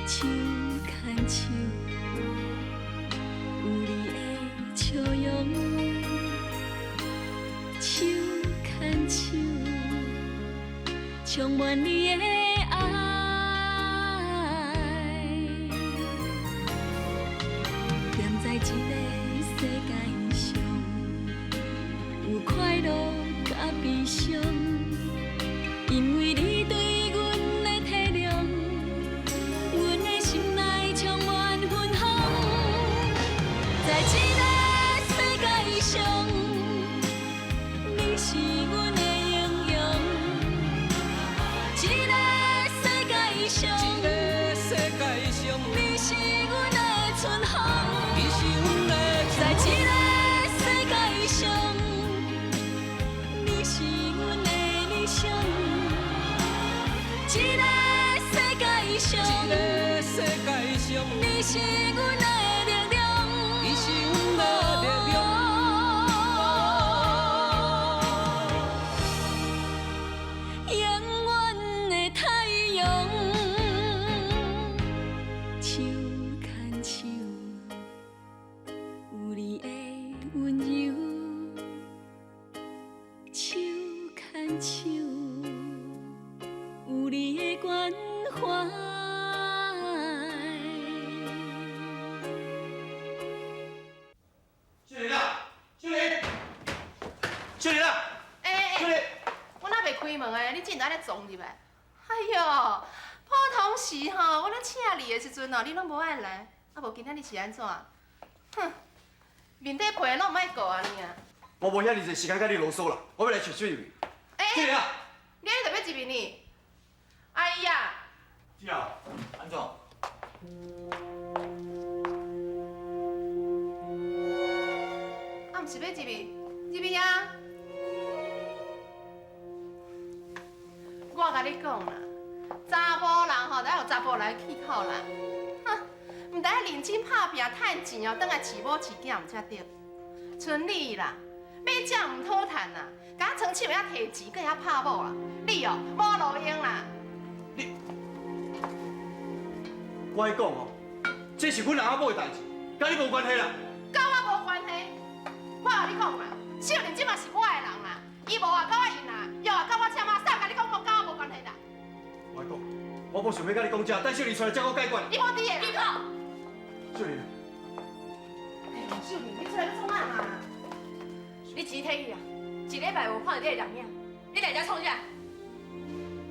手牽手，有你的笑容。手牽手，充滿你的愛。踮在這个世界上，有快樂佮悲傷，因為你對阮的體諒，阮的心內充滿芬芳。在這个世界上，你是阮的英雄。這个世界上，這个世界上，你是阮的春風。你是阮的在這个世界上，你是阮的理想。這个世界上，這个世界上，你是阮的力量。你是阮的力量。永遠的太陽，手牽手，有你的溫柔，手牽手，有你的關懷。秀玲啊，秀玲，秀玲啊，欸欸秀玲，我哪袂開門的，你竟然按呢撞入來？哎喲，普通時吼，我咧請你的時陣哦，你攏無愛來，啊無今仔日是按怎？哼，面底皮攏毋愛顧按呢啊！我無遐爾濟時間佮你囉嗦啦，我欲來揣秀玲。欸秀玲啊，你按呢就欲入去呢？哎呀，姐啊，按怎？啊，毋是欲入去，入去啊！我共你講啦，查埔人吼，就愛有查埔人的氣口啦。哼，毋但愛認真拍拚趁錢哦，轉來飼某飼囝毋才對。像你啦，欲食毋討趁啦，共倉鼠會曉提錢，閣會曉拍某啦。你哦，無路用啦。你，我講哦，這是阮阿某的代誌，佮你無關係啦。佮我無關係。我共你講啦，秀玲這馬是我的人啦，伊無愛佮我印啦，又愛佮我請媽，啥共你講無佮我無關係啦。我講，我無想欲佮你講這，等秀玲出來才閣解決。你無佇的啦。秀玲，秀玲，你出來欲創啥啦？你錢提去啊！一禮拜無看著你的人影，你來遮創啥？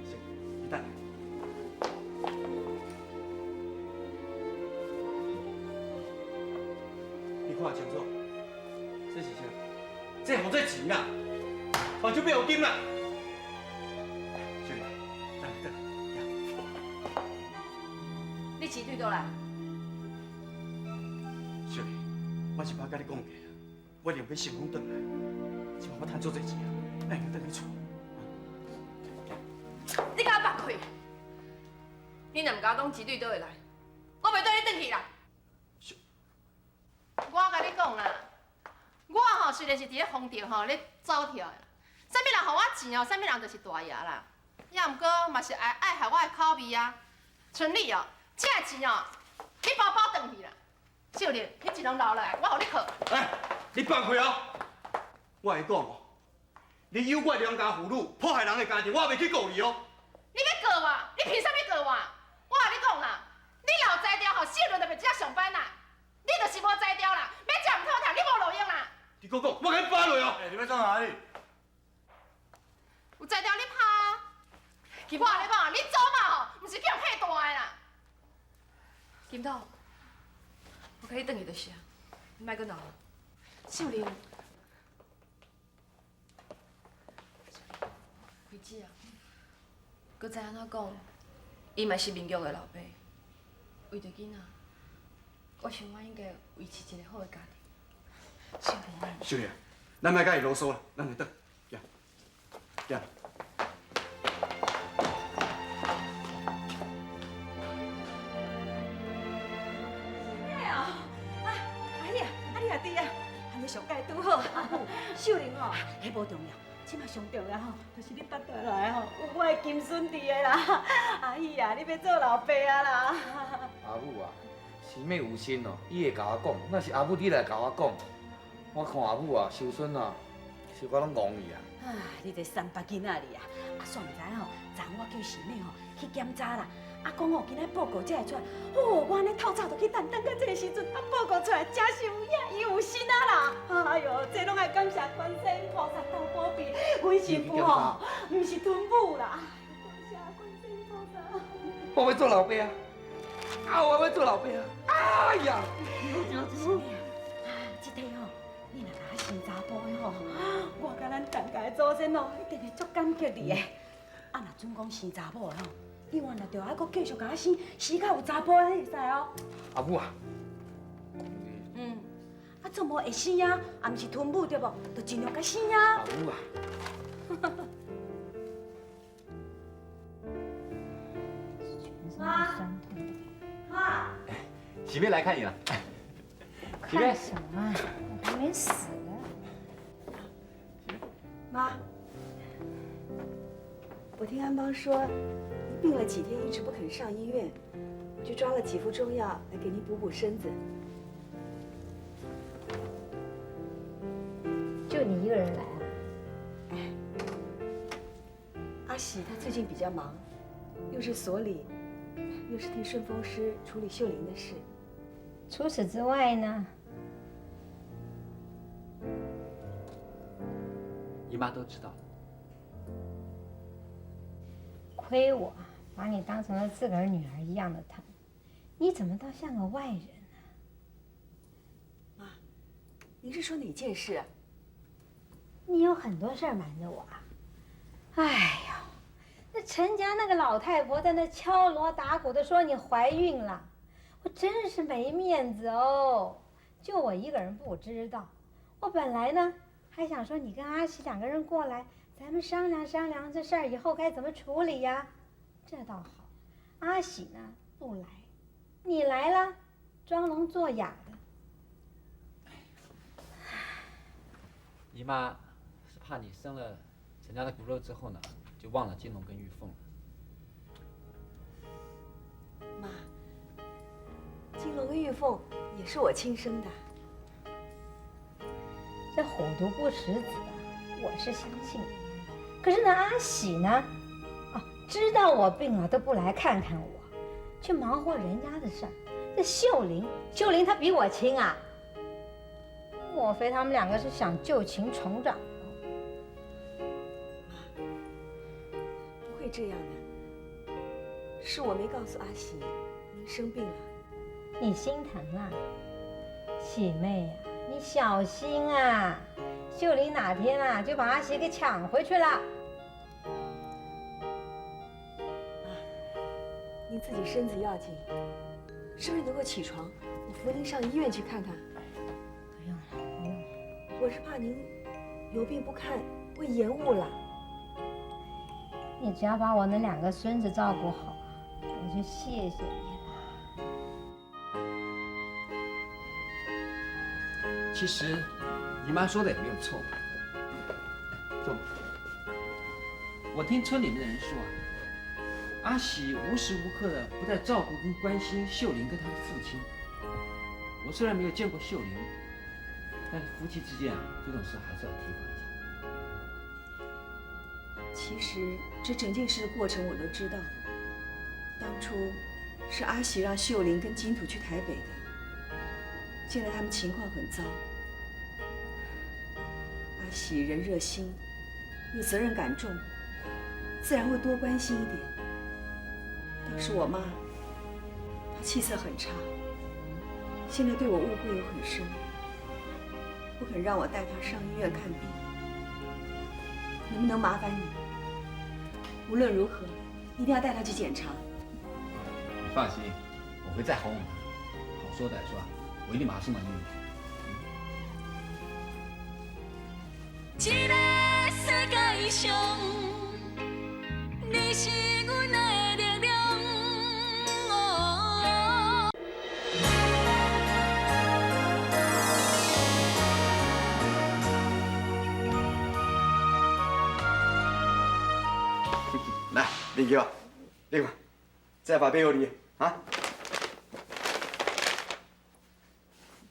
行，你等下。你看清楚，這是啥？這予這錢啦，目睭變予金啦。秀玲，等下等。你錢對佗來？秀玲，我是捌佮你講過，我寧欲成功轉來，這擺我趁足濟錢啊，會用轉去厝。你共我放開！你若毋共我講錢對佗會來，我袂綴你轉去啦。我共你講啦，我吼雖然是佇咧風潮吼咧走跳的啦，啥物人予我錢哦，啥物人就是大爺啦。也毋過嘛是愛愛合我的口味啊。像你哦，這個錢哦，你包包轉去啦。秀玲，彼錢攏留落來，我予你囥。哎，你放開哦！我會講哦，你誘拐良家婦女，破壞人的家庭，我也袂去告你哦。你欲告我？你憑啥物告我？我共你講啦，你若有才調吼，秀玲就袂這上班啦。你就是無才調啦，欲食毋討趁，你無路用啦。你閣講，我共你扒落哦！欸，你欲創啥你？有才調你拍啊！我共你講，你祖媽吼，毋是叫人騙大的啦。金桃，我共你轉去就是啊，你莫閣鬧。秀玲，惠子啊，閣再按怎講，伊嘛是明玉的老爸，為著囡仔，我想我應該維持一個好的家庭。秀玲，秀玲，咱莫佮伊囉嗦啦，咱來轉，行，行。啊，阿你啊，啊你也佇啊，按呢上蓋拄好。秀玲哦，彼無重要，這馬上重要吼，就是你腹大來吼，有我的金孫佇的啦。哎喜啊！你欲做老爸啊啦！阿母啊，喜妹有心哦，伊會共我講，若是阿母你來共我講，我看阿母啊，收孫啊，小可攏戇去啊。啊，你這三八囡仔你啊，啊，煞毋知吼，昨昏我叫喜妹吼去檢查啦，啊，講哦，今仔報告才會出來。哦，我按呢透早就去等，等到這個時陣，啊，報告出來真是有影，伊有心啊啦！哎喲，這攏愛感謝觀世音菩薩投保庇，阮媳婦吼，毋是吞母啦。多謝觀世音菩薩。我欲做老爸啊！啊，我欲做老爸啊！哎呀，喜妹啊，這塊吼，你若共我生查埔的吼，我佮咱陳家的祖先哦，一定會足感激你的。啊，若準講生查某的吼，你原來就愛閣繼續共我生，生到有查埔的會使哦。阿母啊，嗯，啊，總無會生啊，啊，毋是吞母對無？就盡量共生啊。阿母啊。媽，媽，喜妹來看你了。喜妹，看什麼啊？我還沒死呢。媽，我聽安邦說，你病了幾天，一直不肯上醫院，我就抓了幾副中藥來給您補補身子。就你一個人來啊？哎，阿喜他最近比較忙，又是所裡，又是替順風師處理秀玲的事。除此之外呢？姨媽都知道了。虧我把你當成了自個兒女兒一樣的疼，你怎麼倒像個外人呢？媽，您是說哪件事啊？你有很多事兒瞞着我啊。哎呦，那陳家那個老太婆在那敲鑼打鼓的說你懷孕了，我真是沒面子哦。就我一個人不知道，我本來呢還想說你跟阿喜兩個人過來，咱們商量商量這事兒以後該怎麼處理呀。這倒好，阿喜呢不來，你來了，裝聾作啞的。姨媽是怕你生了陳家的骨肉之後呢，就忘了金龍跟玉鳳了。媽，金龍跟玉鳳也是我親生的。這虎毒不食子啊，我是相信。可是呢，阿喜呢，啊，知道我病了都不來看看我，去忙活人家的事兒。這秀玲，秀玲她比我親啊。莫非他們兩個是想舊情重展？媽，不會這樣的，是我沒告訴阿喜您生病了。你心疼啊，喜妹呀，你小心啊！秀玲哪天啊就把阿喜給搶回去了。媽，您自己身子要緊，是不是能夠起床？我扶您上醫院去看看。不用了，不用了。我是怕您有病不看，會延誤了。你只要把我那兩個孫子照顧好，我就謝謝你了。其實，姨媽說的也沒有錯。坐。我聽村裡面的人說啊，阿喜無時無刻的不在照顧跟關心秀玲跟她的父親。我雖然沒有見過秀玲，但是夫妻之間啊，這種事還是要提防一下。其實這整件事的過程我都知道。當初是阿喜讓秀玲跟金土去台北的，現在他們情況很糟。阿喜人熱心，又責任感重，自然會多關心一點。當時我媽，她氣色很差，現在對我誤會又很深，不肯讓我帶她上醫院看病。能不能麻煩你？無論如何，一定要帶她去檢查。你放心，我會再哄哄她，好說歹說，我一定把她送到醫院去。這個世界上，你是阮的力量。哦。來，林哥，你看，這阿爸買予你的，哈？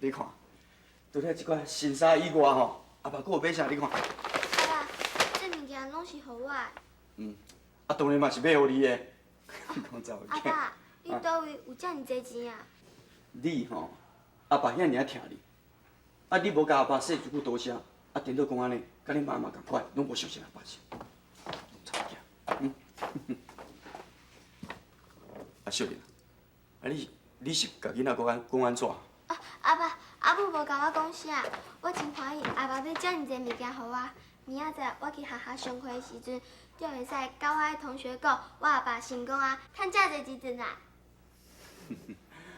你看，除了這寡新衫以外吼，阿爸閣有買啥？你看。阿爸，這物件攏是予我的。嗯，啊，當然嘛是買予你的。你講查某囝。阿爸，你佗位有遮爾濟錢啊？你吼，阿爸遐爾疼你，啊，你無共阿爸說一句多謝，啊，顛倒講按呢，佮你媽嘛仝款，攏無相信阿爸是。查某囝，嗯。啊，秀玲，啊你你是共囡仔講按講按怎？啊，阿爸，阿母無共我講啥，我真歡喜阿爸買遮爾濟物件予我。明仔載我去學校上課的時陣，就會使佮我的同學講，我阿爸成功啊，趁遮濟錢轉來。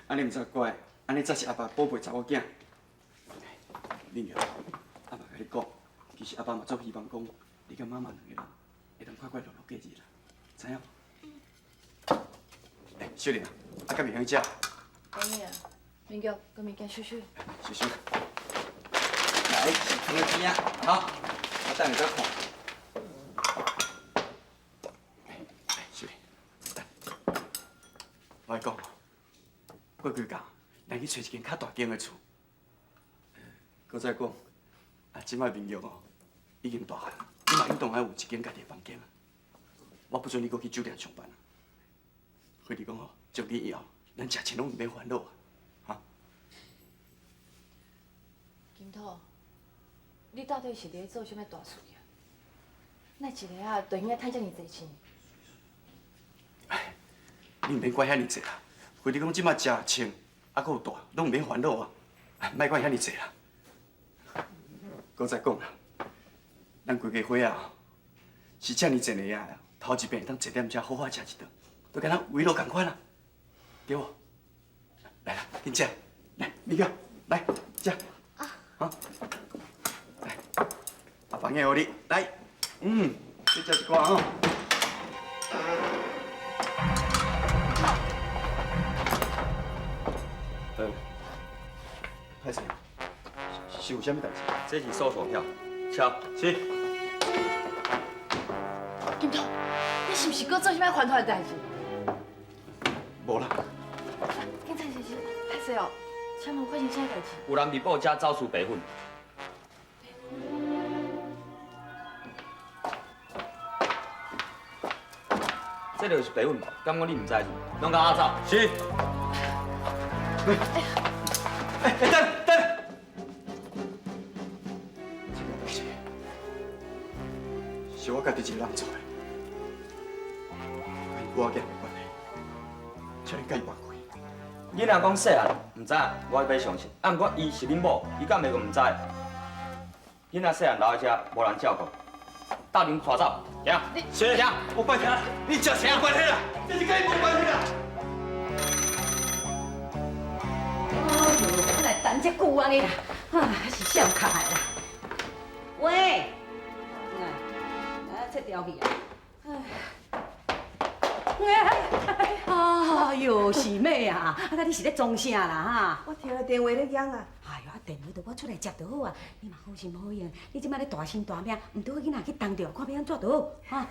按呢毋才怪，按呢才是阿爸寶貝查某囝。敏玉，阿爸共你講，其實阿爸嘛足希望講，你佮媽媽兩个人會當快快樂樂過日啦，知影無？欸，秀玲啊，啊，敢袂曉食？可以啊，敏玉，佮物件收收。收收。來，是湯仔啊，好，我等下再看。欸，秀玲，等，我來講，過幾工，咱去揣一間較大間的厝。閣再講，啊，這擺敏玉哦，已經大漢，你嘛應當愛有一間家己的房間啊。我不准你閣去酒店上班啊。非得講哦，從今以後，咱食穿攏毋免煩惱啊，哈。金土，你到底是佇咧做啥物大事業？哪一个啊，就用得趁遮爾濟錢？哎，你毋免管遐爾濟啦，非得講這擺食穿，啊，閣有住，攏毋免煩惱啊。莫管遐爾濟啦。閣再講啦，咱規家伙仔是遮爾賤的啊，頭一遍會當坐踮遮好好食一頓，都敢若慰勞仝款啊，對無？來啦，緊食，來，美玉，來食，啊，來，阿爸ញា予你，來，嗯，你食一寡吼。歹勢，是有啥物代誌？這是搜索票，敲，是。金土，你是毋是閣做啥物犯法的代誌？無啦。警察先生，歹勢哦，請問發生啥代誌？有人佇布遮走私白粉。這就是白粉，敢講你毋知是？攏共押走。是。欸，等等，這個代誌是我家己一個人做的，跟我囝無關係，請你共伊放開。囡仔講細漢毋知影，我欲相信。啊，毋過伊是恁某，伊敢會閣毋知？囡仔細漢留佇遮，無人照顧，鬥陣帶走，行。是，行，無關係，你真是無關係啦，這是佮伊無關係啦。哎呦，我來等這久按呢啦，啊，還是誰敲的啦？喂，啊，切掉去啊！哎呦，是妹啊，啊，你是咧裝啥啦哈？我聽到電話咧響啊！哎呦，啊，電話就我出來接就好啊。你嘛好心好意，你這擺咧大身大命，毋對囡仔去當著，看欲按怎就好，哈。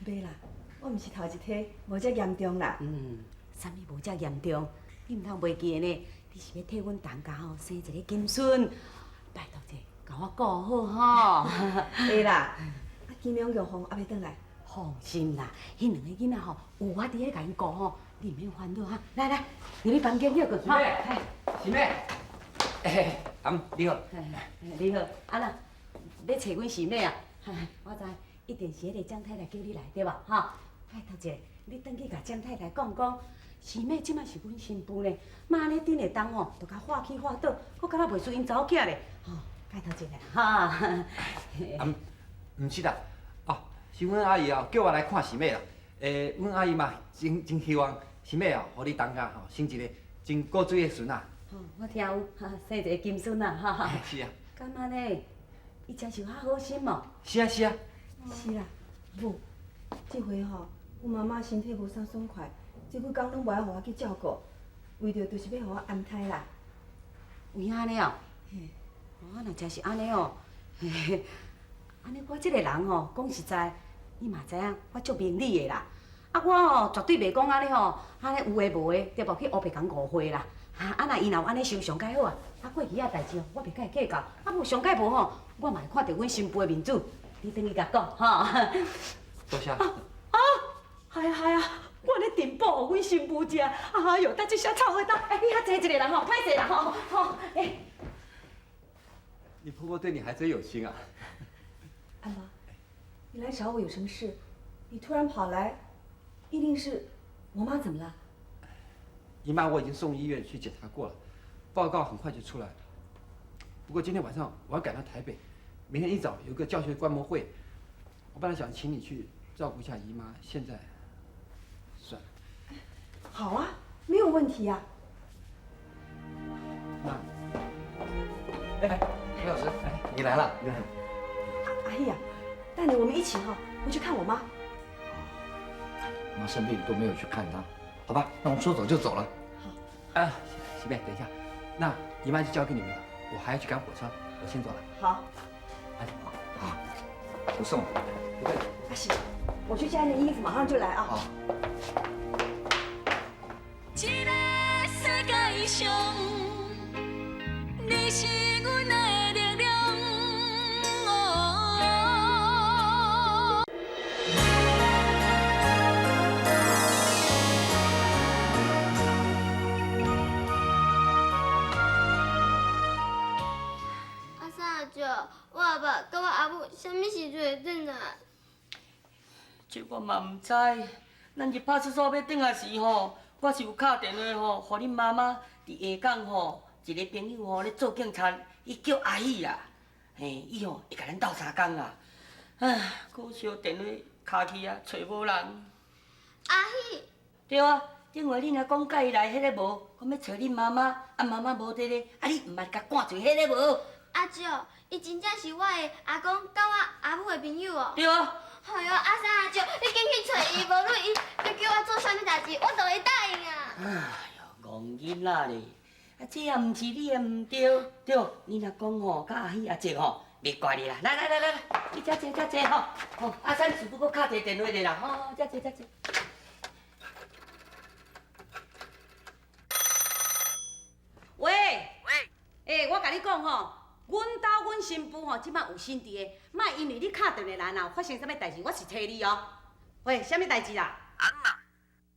袂啦，我毋是頭一胎，無遮嚴重啦。嗯，啥物無遮嚴重？你毋通袂記得呢？你是欲替阮陳家吼生一个金孫，拜託者，共我顧好吼。會啦，啊，金良玉鳳猶未轉來。放心啦，彼兩個囡仔吼有我佇咧共𪜶顧吼，你毋免煩惱哈。來來，入去房間歇睏。是妹，是妹，欸，阿母你好。你好，啊啦，欲揣阮是妹啊？我知，一定是彼个蔣太太叫你來對無？吼，拜託者，你轉去共蔣太太講講，是妹這擺是阮新婦呢，媽按呢頂下當吼，就共喊起喊倒，閣敢若袂輸𪜶查某囝咧，吼，拜託一下哈。阿母，毋是啦。是阮阿姨哦，叫我來看是妹啦。欸，阮阿姨嘛，真真希望是妹哦，予你陳家吼生一个真古錐的孫仔。吼，我聽有，生一個金孫仔，哈。是啊。敢按呢？伊真是較好心哦。是啊是啊。是啦，母，這回吼，阮媽媽身體無啥爽快，這幾工攏無愛予我去照顧，為著就是欲予我安胎啦。有影按呢哦？嘿。哦，若真是按呢哦，嘿嘿，按呢我這個人吼，講實在，你嘛知影，我足明理的啦。啊，我吼絕對袂講按呢吼，按呢有的無的，對無？去烏白共誤會啦。啊，啊若伊若有按呢想上蓋好啊，啊過去仔代誌吼，我袂共伊計較。啊，無上蓋無吼，我嘛會看著阮新婦的面子，你轉去共講吼。多謝。啊，係啊係啊，我咧訂補予阮新婦食。哎喲，等這下臭味道，哎，你較坐一下啦吼，歹勢啦吼，吼，哎。你婆婆對你還真有心啊。安媽，你來找我有什麼事？你突然跑來，一定是我媽怎麼了？姨媽，我已經送醫院去檢查過了，報告很快就出來了。不過今天晚上我要趕到台北，明天一早有個教學觀摩會，我本來想請你去照顧一下姨媽，現在算了。好啊，沒有問題啊。那，哎，李老師，哎，你來了。阿姨啊，帶你我們一起哈，回去看我媽。媽生病都沒有去看她，好吧，那我們說走就走了。好。啊，喜妹，等一下，那姨媽就交給你們了，我還要去趕火車，我先走了。好。哎，好，我送。不對，阿喜，我去加件衣服，馬上就來啊。好。這个世界上，你是阮的力量。阿三阿舅，我阿爸佮我阿母啥物时阵会转来？這我嘛毋知。咱入派出所欲轉來時吼，我是有敲電話吼，予恁媽媽佇下港吼一個朋友吼咧做警察，伊叫阿喜啦，嘿，伊吼會共咱鬥相共啦。唉，可惜電話敲去啊，揣無人。阿喜。對啊，頂回你若講佮伊來彼个無，講欲揣恁媽媽，啊媽媽無佇咧，啊你毋捌共趕揣彼个無？阿舅，伊真正是我的阿公佮我阿母的朋友哦。對啊。哎喲，阿三阿舅，你緊去揣伊，無論伊欲叫我做啥物代誌，我都會答應啊。哎喲，戇囡仔咧，啊這也毋是你的毋對，對，你若講吼，佮阿喜阿叔吼，袂怪你啦。來來來來來，你遮坐遮坐吼，吼，阿三師傅閣敲一个電話咧啦，吼，遮坐遮坐。喂。喂。欸，我共你講吼。阮兜阮新婦吼，這擺有身佇个，莫因為你敲電話來，若有發生啥物代誌，我是揣你哦。喂，啥物代誌啦？阿姆啊！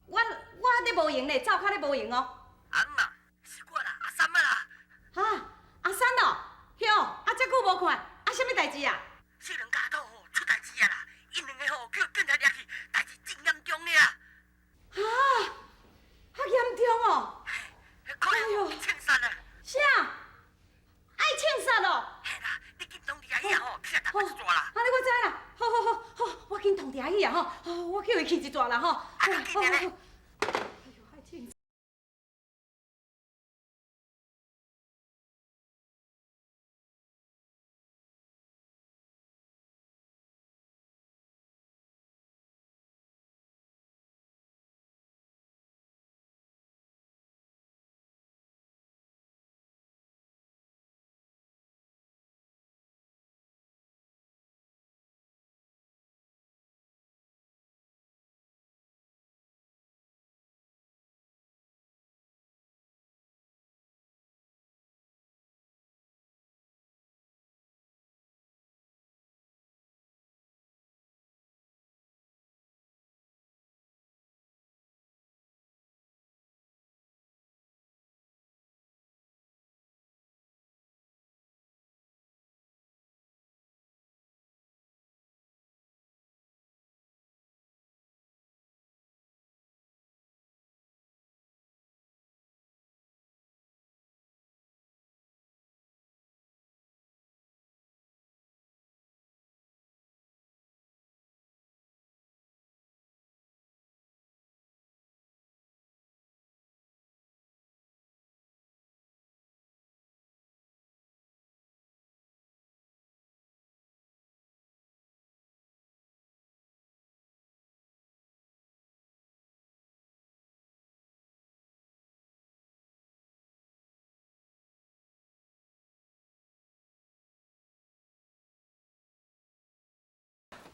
我咧無閒咧，走較咧無閒哦。阿姆啊，是我啦，阿三啊啦。哈，阿三哦，喲，啊遮久無看，啊啥物代誌啊？這兩家伙吼出代誌啊啦，𪜶兩个吼叫警察掠去，代誌真嚴重的啊。哈，較嚴重哦。可能會槍殺啊。啥？愛槍殺咯！嘿啦，你緊通佇遐去吼，去來台北一逝啦。按呢我知啦，好好好好，我緊通佇遐去啊吼，我叫伊去一逝啦吼。啊，較緊咧。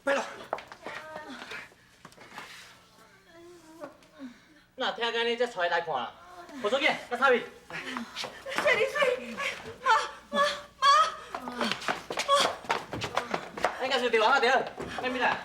别了。哪聽安呢才帶來看啦？無手機，來插伊。雪梨，雪梨，媽媽媽！應該是電話對，咩物來？